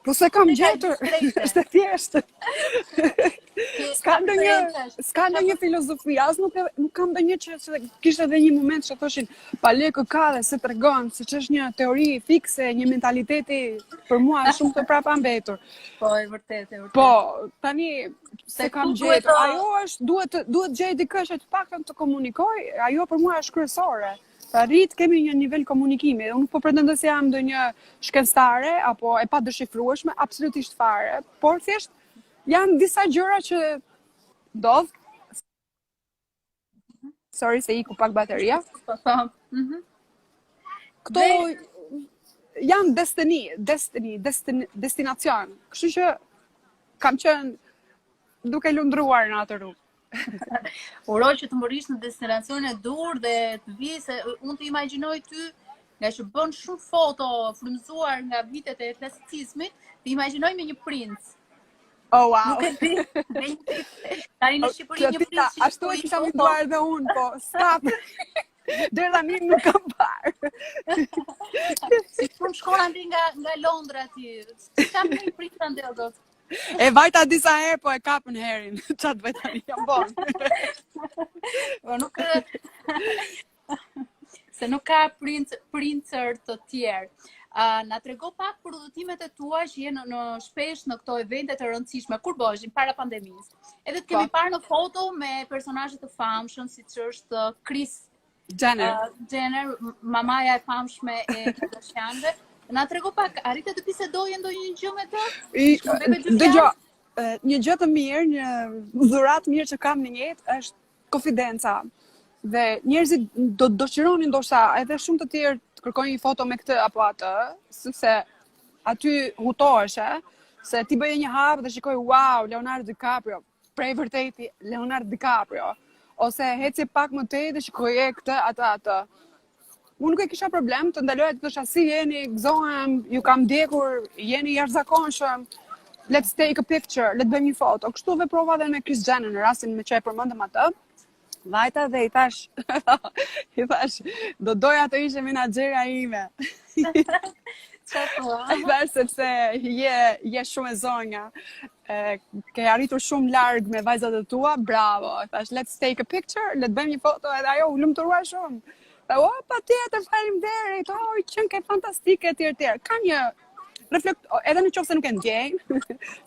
Po s'e kam gjetur, është e thjeshtë. S'ka ndonjë, s'ka ndonjë filozofi, as nuk e, nuk kam ndonjë që që kishte edhe një moment që thoshin, pa lekë ka dhe s'e tregon, siç është një teori fikse, një mentaliteti për mua shumë të prapambetur. Po, e vërtetë, e vërtetë. Po, tani s'e kam gjetur. Të... Ajo është duhet të duhet të gjej dikë që të paktën të komunikoj, ajo për mua është kryesore. Të arrij të kemi një nivel komunikimi. Unë nuk po pretendoj se jam ndonjë shkencëtare apo e padëshifrueshme, absolutisht fare, por thjesht janë disa gjëra që ndodh Sorry se iku pak bateria. Po, po. Mhm. Këto janë destiny, destiny, destin, destinacion. Kështu që kam qenë duke lundruar në atë rrugë. Uroj që të mbërrish në destinacionin e duhur dhe të vijë se unë të imagjinoj ty nga që bën shumë foto frymëzuar nga vitet e klasicizmit, të imagjinoj me një princ. Oh, wow. Nuk e di. Tani në Shqipëri një princ. Ashtu e kisha menduar edhe unë, po s'ka. Deri tani nuk kam parë. Si shumë shkon andej nga nga Londra ti. S'ka një princ andej o zot. E vajta disa herë, po e kapën herin. Ça të bëj tani, jam vonë. Po nuk se nuk ka princ, princër të tjerë. Uh, na trego pak për udhëtimet e tua që je në, në shpesh në këto evente të rëndësishme kur bëheshin para pandemisë. Edhe të kemi po. parë në foto me personazhe të famshëm siç është uh, Kris Jenner. Uh, Jenner, mamaja e famshme e Kardashianëve. Na trego pak, arrite të bisedoje ndonjë gjë me të? I, dëgjo, një gjë të mirë, një dhuratë mirë që kam në jetë është konfidenca. Dhe njerëzit do të dëshironin ndoshta edhe shumë të tjerë të kërkojnë një foto me këtë apo atë, sepse aty hutoheshe, se ti bëje një hap dhe shikoje wow, Leonardo DiCaprio, prej vërteti Leonardo DiCaprio, ose ecje pak më tej dhe shikoje këtë atë atë. Unë nuk e kisha problem të ndaloja të thosha si jeni, gëzohem, ju kam ndjekur, jeni jashtëzakonshëm. Let's take a picture, le të bëjmë një foto. Kështu veprova edhe me Kris Jenner në rastin me që e përmendëm atë. Vajta dhe i thash, i thash, do doja të ishe menaxherja ime. Çfarë thua? I thash sepse je je shumë e zonja. E, ke arritur shumë larg me vajzat e tua, bravo. I thash, let's take a picture, le të bëjmë një foto edhe ajo u lumturua shumë. Tha, o, patjetër, faleminderit, o, qenke fantastike, etj, etj. Ka një reflekt, edhe në qoftë se nuk e ndjejnë,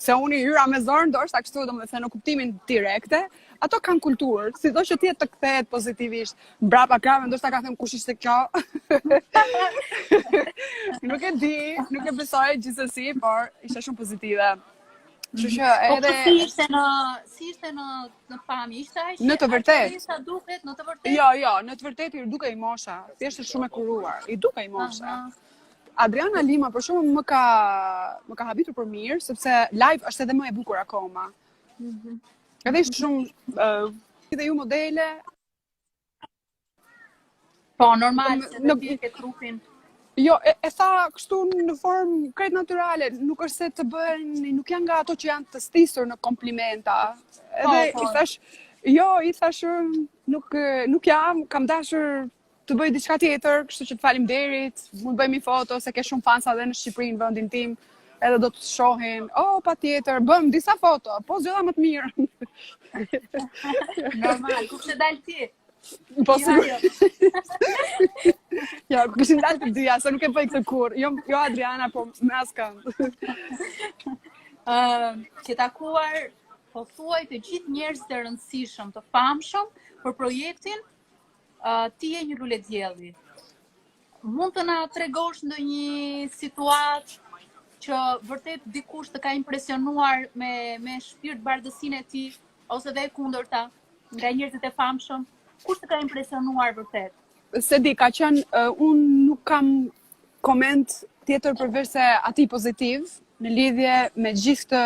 se unë i hyra me zor, ndoshta kështu, domethënë në kuptimin direkte, ato kanë kulturë, sido që të jetë të kthehet pozitivisht, mbrapa krahëve, ndoshta ka thënë kush ishte kjo. nuk e di, nuk e besoj gjithsesi, por ishte shumë pozitive. Kështu që Po edhe si ishte në si ishte në në pamje, ishte aq Në të vërtetë. Sa duket në të vërtetë? Jo, jo, në të vërtetë i dukej mosha, thjesht është shumë e kuruar. I dukej mosha. Adriana Lima për shembull më ka më ka habitur për mirë sepse live është edhe më e bukur akoma. Mm -hmm. Edhe ishte shumë uh, dhe ju modele Po, normal, se në ti ke trupin. Jo, e, e tha kështu në formë krejt natyrale, nuk është se të bëhen, nuk janë nga ato që janë të stisur në komplimenta. Po, Edhe po, po. i thash, jo, i thash nuk nuk jam, kam dashur të bëj diçka tjetër, kështu që të faleminderit, mund të bëjmë një foto se ke shumë fansa edhe në Shqipëri në vendin tim, edhe do të shohin. Oh, patjetër, bëmë disa foto, po zgjodha më të mirën. Normal, ku kishe dalë ti? Po sigurisht. Ja, ku kishim dalë të dyja, se nuk e bëj këtë kurrë. Jo, jo Adriana, po me askënd. Ë, ke takuar pothuaj të gjithë njerëzit e rëndësishëm, të famshëm për projektin uh, Ti je një lule dielli. Mund të na tregosh ndonjë situatë që vërtet dikush të ka impresionuar me me shpirtbardhësinë e tij ose dhe e kundërta nga njerëzit e famshëm? Kush të ka impresionuar vërtet? S'e di, ka qenë, uh, unë nuk kam koment tjetër përveç se atij pozitiv në lidhje me gjithë këtë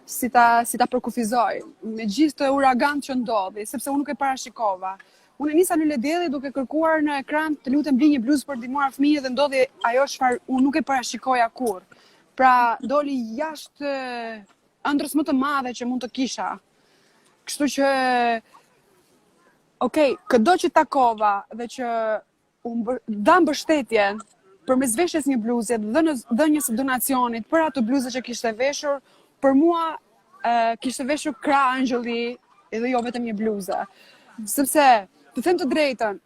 si ta si ta përkufizoj, me gjithë këtë uragan që ndodhi, sepse unë nuk e parashikova. Unë e nisa Lule Dielli duke kërkuar në ekran të lutem bli një bluzë për të ndihmuar fëmijët dhe ndodhi ajo çfarë unë nuk e parashikoja kurrë. Pra doli jashtë ëndrrës më të madhe që mund të kisha. Kështu që Ok, këdo që takova dhe që u mbë, dha mbështetje përmes veshjes një bluze dhe në dhënies së donacionit për atë bluzë që kishte veshur, për mua e, kishte veshur krah angjëlli edhe jo vetëm një bluzë. Sepse, të them të drejtën,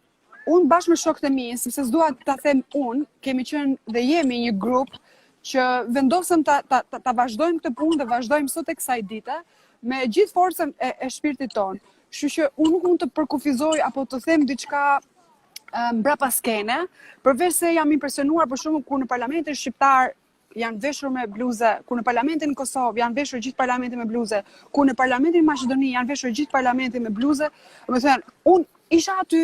unë bashkë me shokët e mi, sepse s'dua ta them unë, kemi qenë dhe jemi një grup që vendosëm ta ta ta, ta vazhdojmë këtë punë dhe vazhdojmë sot e kësaj dite me gjithë forcën e, e shpirtit tonë. Kështu që unë nuk mund të përkufizoj apo të them diçka mbrapa skene, përveç se jam impresionuar për shembull kur në parlamentin shqiptar janë veshur me bluze, kur në parlamentin në Kosovë janë veshur gjithë parlamenti me bluze, kur në parlamentin në Maqedoni janë veshur gjithë parlamenti me bluze, domethënë, unë isha aty,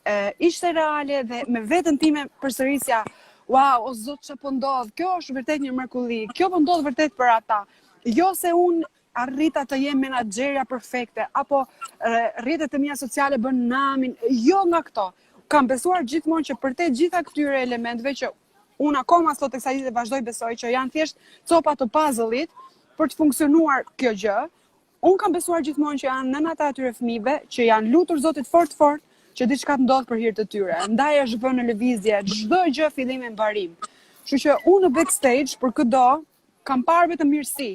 e, ishte reale dhe me veten time përsërisja, wow, o zot ça po ndodh, kjo është vërtet një mrekulli, kjo po ndodh vërtet për ata. Jo se unë arrita të jem menaxherja perfekte apo rrjetet e mia sociale bënë namin, jo nga këto. Kam besuar gjithmonë që përtej gjitha këtyre elementëve që unë akoma sot e kësaj dite vazhdoj besoj që janë thjesht copa të puzzle-it për të funksionuar kjo gjë. Unë kam besuar gjithmonë që janë nënat e atyre fëmijëve që janë lutur Zotit fort fort që diçka të ndodhë për hir të tyre. Ndaj është vënë në lëvizje çdo gjë fillim e mbarim. Kështu që unë në backstage për këdo kam parë vetëm mirësi.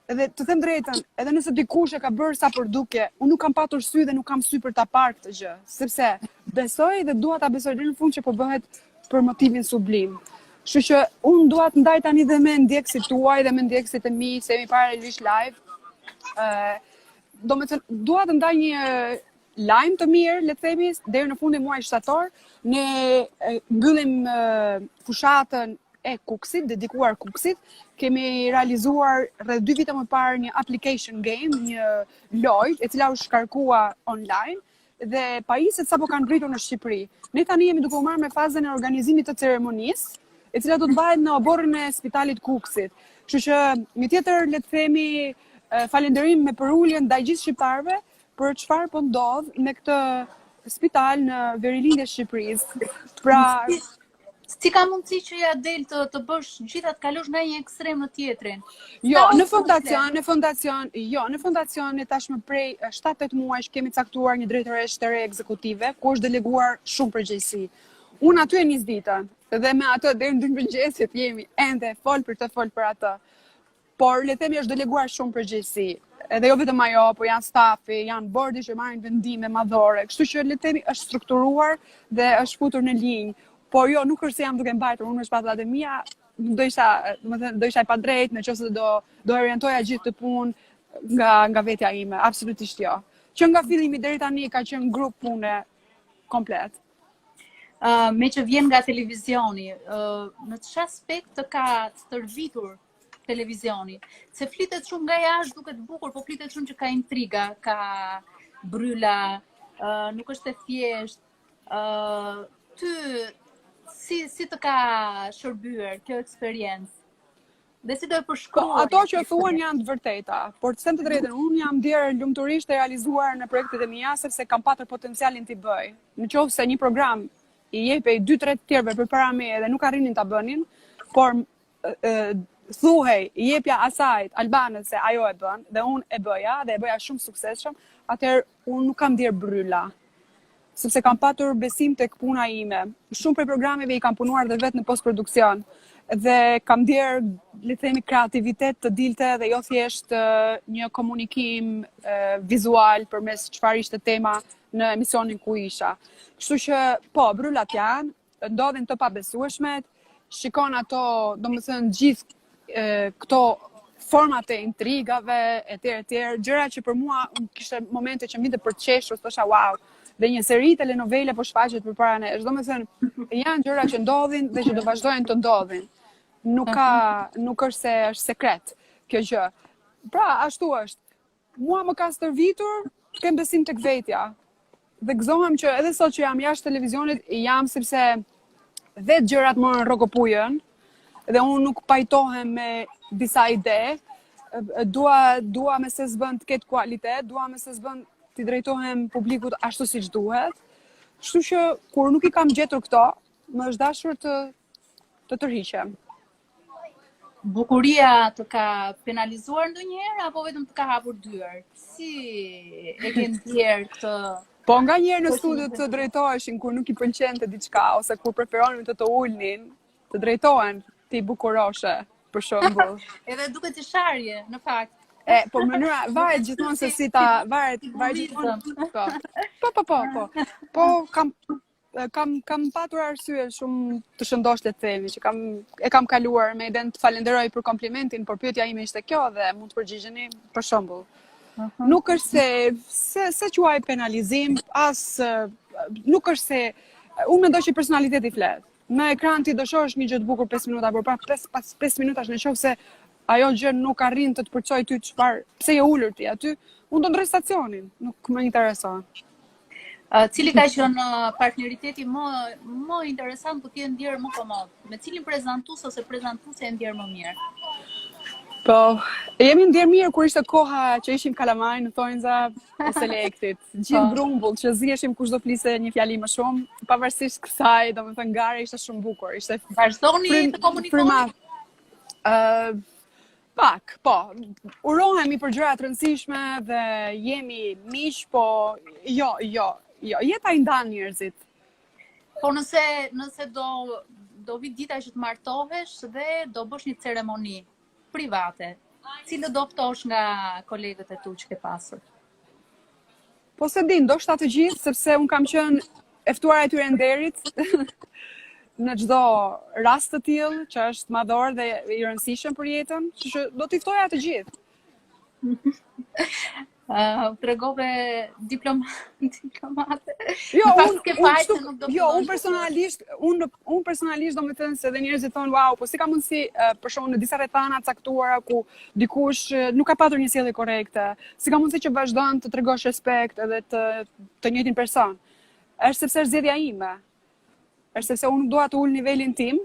Edhe të them drejtën, edhe nëse dikush e ka bërë sa për dukje, unë nuk kam patur sy dhe nuk kam sy për ta parë këtë gjë, sepse besoj dhe dua ta besoj deri në fund që po bëhet për motivin sublim. Kështu që unë dua të ndaj tani dhe me ndjekësit tuaj dhe me ndjekësit e mi, se jemi paralelisht live. Ë, domethënë dua të ndaj një lajm të mirë, le të themi, deri në fundin e muajit shtator, ne mbyllim fushatën e Kukësit, dedikuar Kukësit. Kemi realizuar rreth 2 vite më parë një application game, një lojë e cila u shkarkua online dhe pajisjet sapo kanë mbërritur në Shqipëri. Ne tani jemi duke u marrë me fazën e organizimit të ceremonisë, e cila do të mbahet në oborrin e spitalit Kukësit. Kështu që një tjetër le të themi falënderim me përulje ndaj gjithë shqiptarëve për çfarë po ndodh me këtë spital në verilindje të Shqipërisë. Pra, si ka mundësi që ia del të të bësh gjitha të kalosh nga një ekstrem në tjetrin? Jo, në fondacion, në fondacion, jo, në fondacion ne tashmë prej 7-8 muajsh kemi caktuar një drejtoreshë të re ekzekutive, ku është deleguar shumë përgjegjësi. Unë aty e nis ditën dhe me atë deri në dy mëngjesit jemi ende fol për të fol për atë. Por le të themi është deleguar shumë përgjegjësi. Edhe jo vetëm ajo, po janë stafi, janë bordi që marrin vendime madhore. Kështu që le të themi është strukturuar dhe është futur në linjë. Por jo, nuk është se jam duke mbajtur unë me shpatullat e mia, do isha, domethënë, do isha e padrejtë në qoftë se do do orientoja gjithë këtë punë nga nga vetja ime, absolutisht jo. Që nga fillimi deri tani ka qenë grup pune komplet. Uh, meqë vjen nga televizioni, uh, në ç'aspekt të ka stërvitur? televizioni? Se flitet shumë nga jashtë, duket bukur, po flitet shumë që ka intriga, ka bryla, uh, nuk është e thjeshtë. Uh, ty si si të ka shërbyer kjo eksperiencë? Dhe si do e përshkruaje? Po, ato që thuhen janë të vërteta, por të them të drejtën, unë jam ndjerë lumturisht e realizuar në projektet e mia sepse kam patur potencialin t'i bëj. Në qoftë se një program i jepej 2-3 të tjerëve përpara meje dhe nuk arrinin ta bënin, por e, thuhej jepja asaj Albanës se ajo e bën dhe unë e bëja dhe e bëja shumë suksesshëm, atëherë unë nuk kam ndjerë bryla sepse kam patur besim tek puna ime. Shumë prej programeve i kam punuar dhe vetë në postproduksion dhe kam ndjerë, le të themi, kreativitet të dilte dhe jo thjesht një komunikim vizual përmes çfarë ishte tema në emisionin ku isha. Kështu që po, brylat janë, ndodhin të pabesueshmet, shikon ato, domethënë gjithë e, këto format e intrigave e tjerë e tjerë, gjëra që për mua unë kishte momente që më vinte për të qeshur, thosha wow, dhe një seri telenovele po shfaqet përpara nesh. Domethënë janë gjëra që ndodhin dhe që do vazhdojnë të ndodhin. Nuk ka, nuk është se është sekret kjo gjë. Pra, ashtu është. Mua më ka stërvitur të kem besim tek vetja. Dhe gëzohem që edhe sot që jam jashtë televizionit, jam sepse vetë gjërat morën rrokopujën dhe unë nuk pajtohem me disa ide. Dua dua me se s'bën të ketë kualitet, dua me se s'bën t'i drejtohem publikut ashtu siç duhet. Kështu që kur nuk i kam gjetur këto, më është dashur të të tërhiqem. Bukuria të ka penalizuar ndonjëherë apo vetëm të ka hapur dyert? Si e ke ndjerë këtë? Po nganjëherë në studio të drejtoheshin kur nuk i pëlqente diçka ose kur preferonin të të ulnin, të drejtohen ti bukuroshe, për shembull. Edhe duket si sharje, në fakt. E, po mënyra varet gjithmonë se si ta varet, varet gjithmonë. Po. Po, po, po, po. Po kam kam kam patur arsye shumë të shëndoshë le të themi që kam e kam kaluar me idenë të falenderoj për komplimentin, por pyetja ime ishte kjo dhe mund të përgjigjeni për shembull. Uh mhm. -huh. Nuk është se se s'e quaj penalizim, as nuk është se unë mendoj që personaliteti flet. Në ekran ti do shohësh një gjë të bukur 5 minuta, por pas 5 pas 5 minutash në qoftë se ajo gjë nuk arrin të të përçojë ty çfarë, pse je ulur ti aty, unë do ndrroj stacionin, nuk më intereson. Uh, cili ka qenë partneriteti më më interesant ku ti je ndjerë më komod? Me cilin prezantues ose prezantuese je ndjerë më mirë? Po, jemi ndjerë mirë kur ishte koha që ishim kalamaj në thonjza e selektit. Gjithë po. grumbull që ziheshim kush do fliste një fjali më shumë, pavarësisht kësaj, domethënë gara ishte shumë bukur, ishte Vazhdoni frim, të komunikoni? Ë uh, Pak, po. Urohemi për gjëra të rëndësishme dhe jemi miq, po jo, jo, jo, jeta i ndan njerëzit. Po nëse nëse do do vi dita që të martohesh dhe do bësh një ceremoni private, cilët do ftosh nga kolegët e tu që ke pasur? Po s'e di, ndoshta të gjithë, sepse unë kam qenë e ftuara e tyre e nderit në çdo rast të tillë që është madhor dhe i rëndësishëm për jetën, kështu që do t'i ftoja të gjithë. Uh, tregove diplom diplomate. Jo, unë unë kështu, nuk do jo, unë personalisht, unë unë personalisht domethënë se edhe njerëzit thonë, wow, po si ka mundësi, uh, për shembull në disa rrethana të caktuara ku dikush nuk ka patur një sjellje korrekte, si ka mundësi që vazhdon të tregosh respekt edhe të të njëjtin person. Është sepse është zgjedhja ime. Është sepse unë nuk dua të ul nivelin tim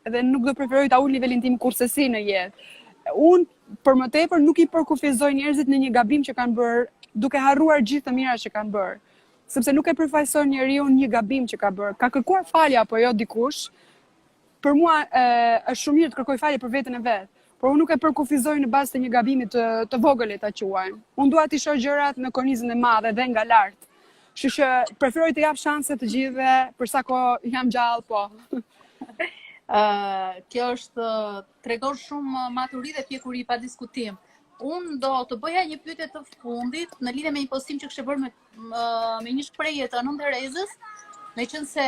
dhe nuk do preferoj ta ul nivelin tim kurrsesi në jetë. Unë për më tepër nuk i përkufizoj njerëzit në një gabim që kanë bërë, duke harruar gjithë të mirat që kanë bërë. Sepse nuk e përfaqëson njeriun një gabim që ka bërë. Ka kërkuar falje apo jo dikush, Për mua e, është shumë mirë të kërkojë falje për veten e vet, por unë nuk e përkufizoj në bazë të një gabimi të të vogël le ta quajmë. Unë dua t'i shoh gjërat në kornizën e madhe dhe nga lart. Kështu që preferoj të jap shanse të gjithëve për sa kohë jam gjallë, po. Ë, kjo është tregon shumë maturi dhe pjekuri pa diskutim. Unë do të bëja një pyetje të fundit në lidhje me një postim që kishe bërë me me një shprehje të Nënë Terezës, meqenëse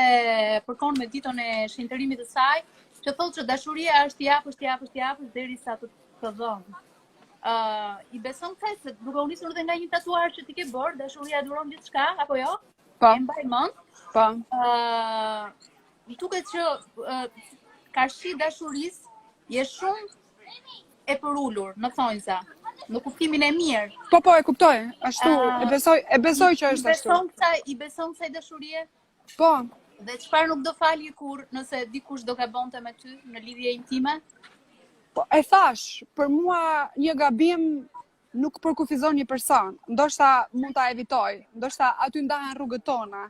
përkon me ditën e shenjtërimit të saj, që thotë që dashuria është t'i japësh, t'i japësh, t'i japësh derisa të të dhëmbë. Ë, uh, i beson kësaj se duke u nisur edhe nga një tatuazh që ti ke bërë, dashuria duron gjithçka apo jo? Po. E mbaj mend. Po. Ë, uh, më duket që uh, karshi dashurisë je shumë. e përulur, në thonjza, në kuptimin e mirë. Po, po, e kuptoj, ashtu, e besoj, e besoj që është ashtu. Beson kësaj, i beson kësaj dashurie? Po. Dhe çfarë nuk do falje kurrë nëse dikush do gabonte me ty në lidhje intime? Po, e thashë, për mua një gabim nuk përkufizon një person. Ndoshta mund ta evitoj, ndoshta aty ndahen rrugët tona.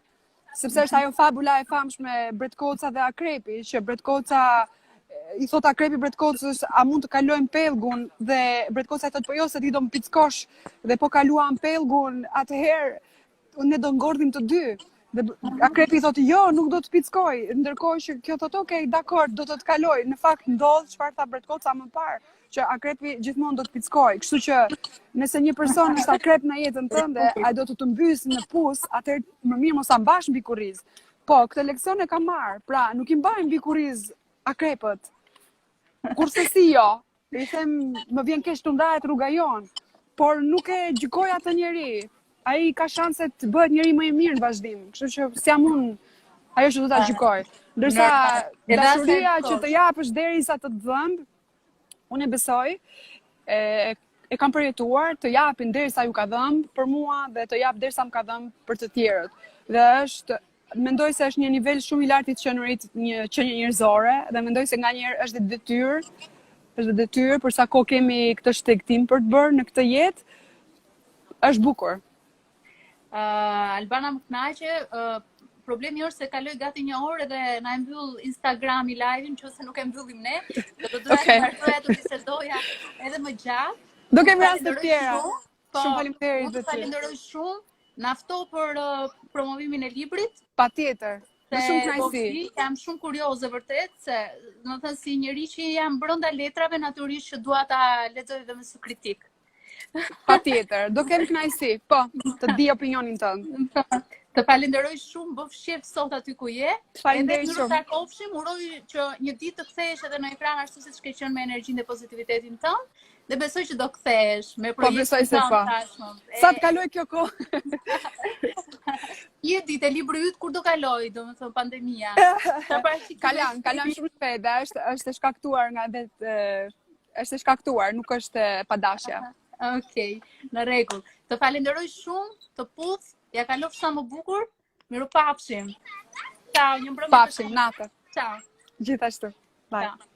Sepse është ajo fabula e famshme Bretkoca dhe Akrepi, që Bretkoca i thot Akrepi Bretkocës, a mund të kalojmë pellgun dhe Bretkoca i thot po jo se ti do më pickosh dhe po kaluam pellgun, atëherë ne do ngordhim të dy. Dhe Akrepi i thotë, jo, nuk do të pickoj, ndërkohë që kjo thotë, ok, dakord, do të të kaloj. Në fakt ndodh çfarë tha Bretkoca më parë, që akrepi gjithmonë do të pickojë. Kështu që nëse një person është akrep në jetën tënde, ai do të të mbysë në pus, atëherë më mirë mos ta mbash mbi kurriz. Po, këtë leksion e kam marrë. Pra, nuk i mbaj mbi kurriz akrepët. Kurrsesi jo. I them, më vjen keq të ndahet rruga jonë, por nuk e gjykoj atë njeri. Ai ka shanse të bëhet njeri më i mirë në vazhdim. Kështu që s'jam unë ajo që do ta gjykoj. Ndërsa dashuria që të japësh derisa të të dhëmb, unë e besoj, e, e kam përjetuar të japin derisa ju ka dhëmb për mua dhe të jap derisa më ka dhëmb për të tjerët. Dhe është mendoj se është një nivel shumë i lartë i të qenurit një qenie njerëzore dhe mendoj se nganjëherë është dhe detyrë, është dhe detyrë për sa kohë kemi këtë shtegtim për të bërë në këtë jetë, është bukur. Uh, Albana më kënaqe, uh, problemi është se kaloi gati një orë edhe na e mbyll Instagrami live-in, nëse nuk e mbyllim ne, do të doja okay. të vazhdoja të bisedoja edhe më gjatë. Do kemi raste të tjera. Po, shumë faleminderit dhe ty. Falenderoj shumë. Na fto për uh, promovimin e librit. Patjetër. Me shumë kënaqësi. Jam shumë kurioze vërtet se, domethënë si njeri që jam brenda letrave, natyrisht që dua ta lexoj dhe me sy kritik. Patjetër, do kem kënaqësi. Po, të di opinionin tënd. Të falenderoj shumë, bëfsh qejf sot aty ku je. Faleminderit shumë. Edhe takofshim, uroj që një ditë të kthehesh edhe në ekran ashtu siç ke qenë me energjinë dhe pozitivitetin tënd. Dhe besoj që do kthehesh me po, projektin po, tënd po. tashmë. Sa të kalojë kjo kohë? Një ditë libri yt kur do kalojë, domethënë pandemia. Kalon, kalon shumë shpejt dhe është është e shkaktuar nga vetë është e shkaktuar, nuk është pa dashje. Okej, okay, në rregull. Të falenderoj shumë, të puth, ia kalofsh sa më bukur. Mirupafshim. Ciao, një mbrëmje. Pafshim, natën. Ciao. Gjithashtu. Bye. Ciao.